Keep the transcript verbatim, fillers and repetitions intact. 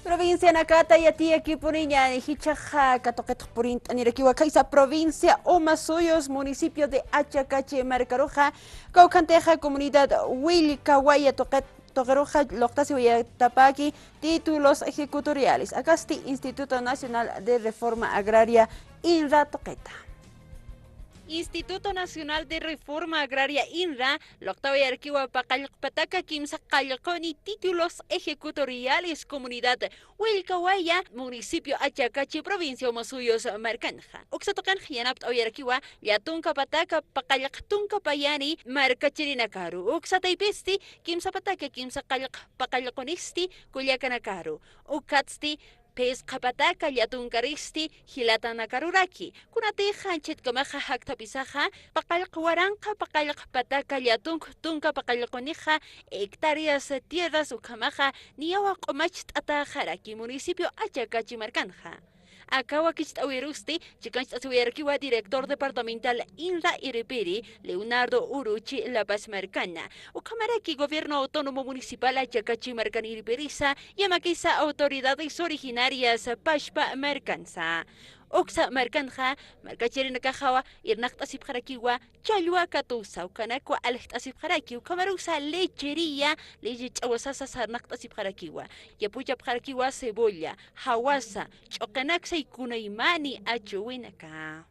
Provincianakata yatiyakipuniña, jichhaxa katuqitx purint'anirakiwa khaysa provincia Omasuyos, municipio de Achacachi markaruxa, kawkhantixa comunidad Willkawaya tuqit tuqiruxa luqtasiwayatapaki títulos ejecutoriales. Akasti Instituto Nacional de Reforma Agraria, INRA tuqita. Instituto Nacional de Reforma Agraria, INRA, luqtawayarakiwa paqallqpataka kimsa qallquni títulos ejecutoriales comunidad Willkawaya, municipio Achacachi, provincia Omasuyos markanxa. Uksa tuqinx yanapt'awayarakiwa llätunka pataka paqallq tunka payani markachirinakaru. Uksa taypisti kimsa pataka kimsa qallq paqallqunisti kullakanakaru. Ukatsti phisqa pataka llätunkaristi jilatanakaruraki. Kunatixa anchhitkamaxa jakthapisaxa paqallq waranqa paqallq pataka llätunk tunka paqallqunixa hectáreas tierras ukhamaxa niyawa q'umacht'ataxaraki municipio Achacachi markanxa. Aka wakicht'awirusti chikancht'asiwayarakiwa director departamental INRA irpiri Leonardo Uruchi La Paz markana. Ukhamaraki gobierno autónomo municipal Achacachi markan irpirisa yamakisa autoridades originarias pachpa markansa. Uksa markanxa markachirinakaxawa irnaqt'asipxarakiwa challwa katusa, ukanakwa aljt'asipxaraki, ukhamarusa lechería, leche ch'awasasa sarnaqt'asipxarakiwa, yapuchapxarakiwa cebolla, jawasa, ch'uqinaksa y kunaymani achuwinaka.